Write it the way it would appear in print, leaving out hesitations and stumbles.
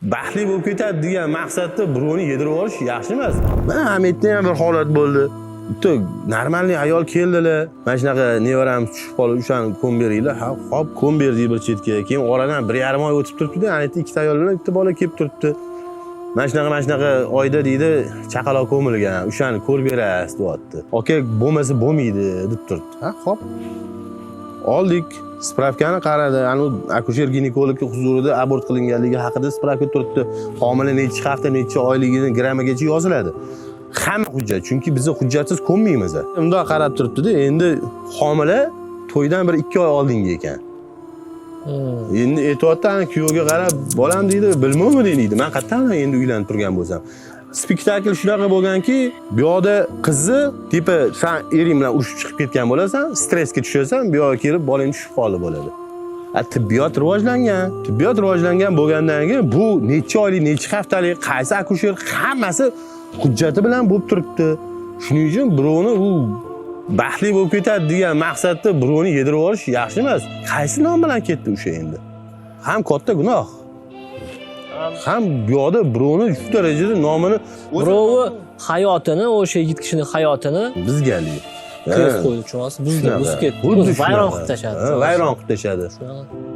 Baxtli bo'lib ketadi degan maqsadda birovni yedirib yuborish yaxshi emas. Mana Hamidda ham bir holat bo'ldi. Bitta нормальный ayol keldilar. Mana shunaqa nevaram tushib qolib, o'shani ko'm beringlar. Ha, hop, ko'm berdik bir chetga. Keyin oradan 1,5 oy o'tib turibdi-da, ana yerda ikkita ayol bilan bitta bola kelib turibdi. Mana shunaqa, mana shunaqa oyda deydi, chaqaloq ko'milgan, o'shani ko'rib berasiz deyapti. Aka, bo'lmasa bo'lmaydi deb turibdi. Ha, hop. Oldik. Справка ni qaradi. Anu akusher ginekologni huzurida abort qilinganligi haqida справка turibdi. Homila necha hafta, necha oyligini grammagacha yoziladi. Hamma hujjat, chunki biz hujjatsiz ko'mmaymiz. Bundoq qarab turibdi-da, endi homila to'ydan bir 2 oy oldingi ekan. Endi aytyapti, ana kuyovga qarab, bolam deydi, bilmaymi deydi. Men qayerdan endi uylanib turgan bo'lsam. Spektakl shunaqa bo'lganki, bu yoqda qizni типа san ering bilan urushib chiqib ketgan bo'lasan, stressga tushasan, bu yoqqa kelib bolang tushib qoldi bo'ladi. A tibbiyot rivojlangan. Tibbiyot rivojlangan bo'lgandan keyin bu necha oylik, necha haftalik, qaysi akusher, hammasi hujjati bilan bo'lib turibdi. Shuning uchun birovni u baxtli bo'lib ketadi degan maqsadda birovni yedirib yuborish yaxshi emas. Qaysi nom bilan ketdi o'sha endi? Ham katta gunoh. Ham bu yoqda birovni shu darajada nomini Birovi hayotini, o'sha yigit kishini hayotini bizgalik. Kres qo'ydi, tushunyapsiz? Buzdi, buzib ketdi. Xuddi Vayron shunaqa. qilib tashladi. Ha, vayron qilib tashladi. Shunaqa.